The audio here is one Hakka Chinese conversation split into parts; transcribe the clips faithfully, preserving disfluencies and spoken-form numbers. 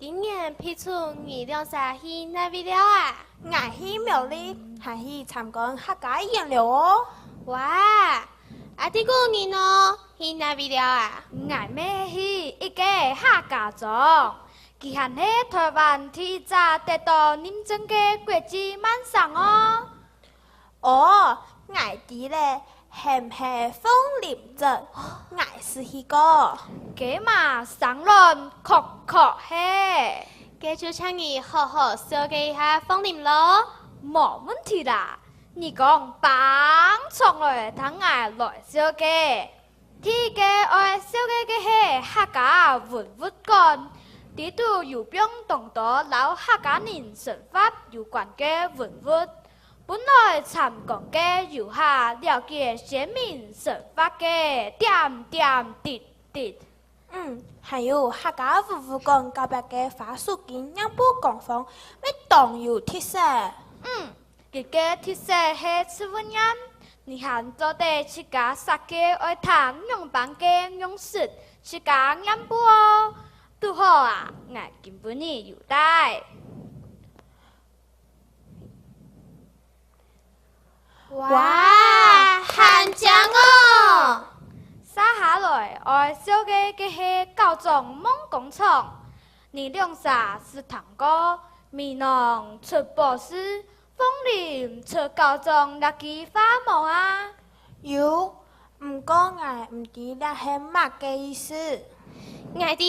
今年避暑你兩儕去哪位尞啊？𠊎去苗栗，還去參觀客家園尞哦。哇，阿弟哥你呢？去哪位尞啊？𠊎乜去一個客家庄，佢還係臺灣第一隻得到認證个國際慢城哦。 哦，𠊎知咧，係毋係鳳林鎮？𠊎識去過。該嘛生卵殼殼嘿。該就請你好好紹介一下鳳林咯。無問題啦，你講放長來聽𠊎來紹介。 第一個愛紹介个係客家文物館，裡肚有放當多摎客家人生活有關个文物，分來參觀个遊客了解先民生活个點點滴滴。嗯，還有客家文物館隔壁个花樹根染布工坊，乜當有特色。嗯， 佢个特色係植物染，你還做得自家設計愛彈仰般个樣式，自家染布哦。堵好啊，𠊎今晡日有帶。哇，還靚哦！續下來愛紹介个係校長夢工廠，你兩儕識聽過美濃出寶石， 鳳林出校長這句話無啊？有，毋過𠊎毋知這係麼个意思。𠊎知，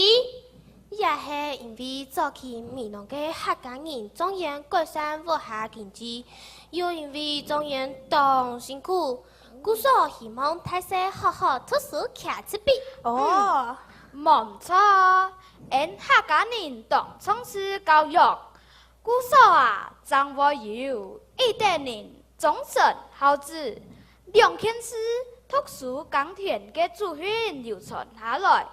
這係因為早期美濃个客家人種菸改善屋下經濟，又因為種菸當辛苦，故所希望大細好好讀書徛出位。哦，無毋著，𫣆客家人當重視教育， 故所啊，正會有一等人終身孝子，兩件事，讀書耕田个祖訓流傳下來。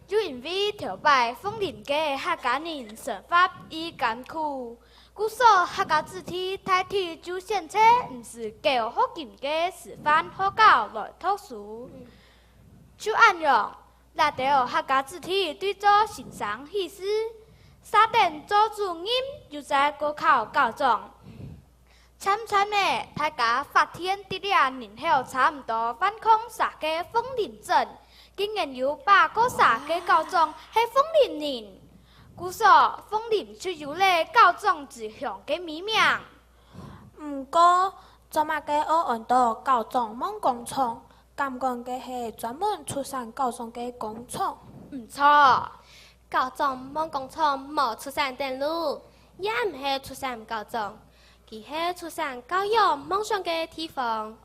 又因為頭擺鳳林个客家人生活已艱苦，故所客家子弟大體就選擇毋使繳學金个師範學校來讀書。就恁樣， 這兜客家子弟對做先生起事，續等做主任，又再過考校長。漸漸仔，大家發展在這人口差毋多萬空儕个鳳林鎮，竟然有百過儕个校長係鳳林人。故所，鳳林就有了校長之鄉个美名。毋過，做麼个愛安到校長夢工廠？ 敢講該係專門出產校長个工廠？毋著，校長夢工廠無出產等路，也毋係出產校長，佢係出產教育夢想个地方。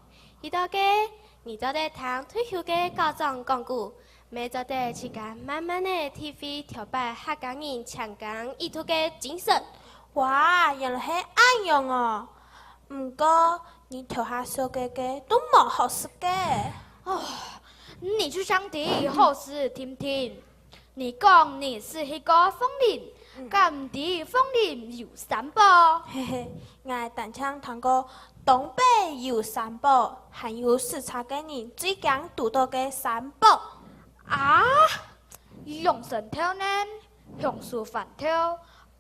去到該，你做得聽退休个校長講古，乜做得自家慢慢仔體會頭擺客家人勤耕育讀个精神。哇，原來係恁樣哦！毋過， 你頭下紹介个都無好食个。哦，你就淨知好食定定。你講你識去過鳳林，嗯。敢毋知鳳林有三寶？嘿嘿，𠊎單淨聽過東北有三寶，還有駛車个人最驚堵到个三寶。啊？ 陽春豆奶、香酥番豆、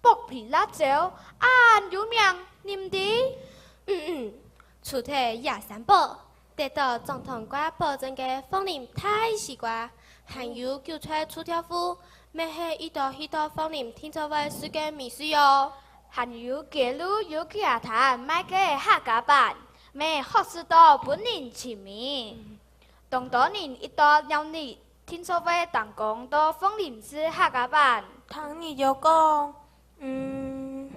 剝皮辣椒，恁有名，你毋知？嗯嗯，除忒這三寶，得到總統掛保證个鳳林大西瓜，還有韭菜臭豆腐，乜係一到去到鳳林定著會食个美食哦。還有街路有幾下攤賣个客家粄，乜好食到分人尋味。當多人一到尞日， 定著會單工到鳳林食客家粄。聽你有講，嗯，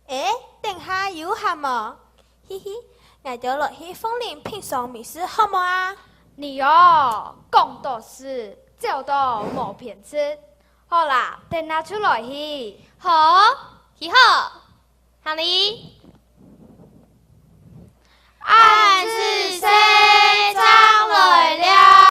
誒，等下有閒無？嘿嘿，𠊎兜來去鳳林品嚐美食好無啊？你哦，講到食，走到無偏食。好啦，等下就來去。好，去好。 行禮。恁仔細，再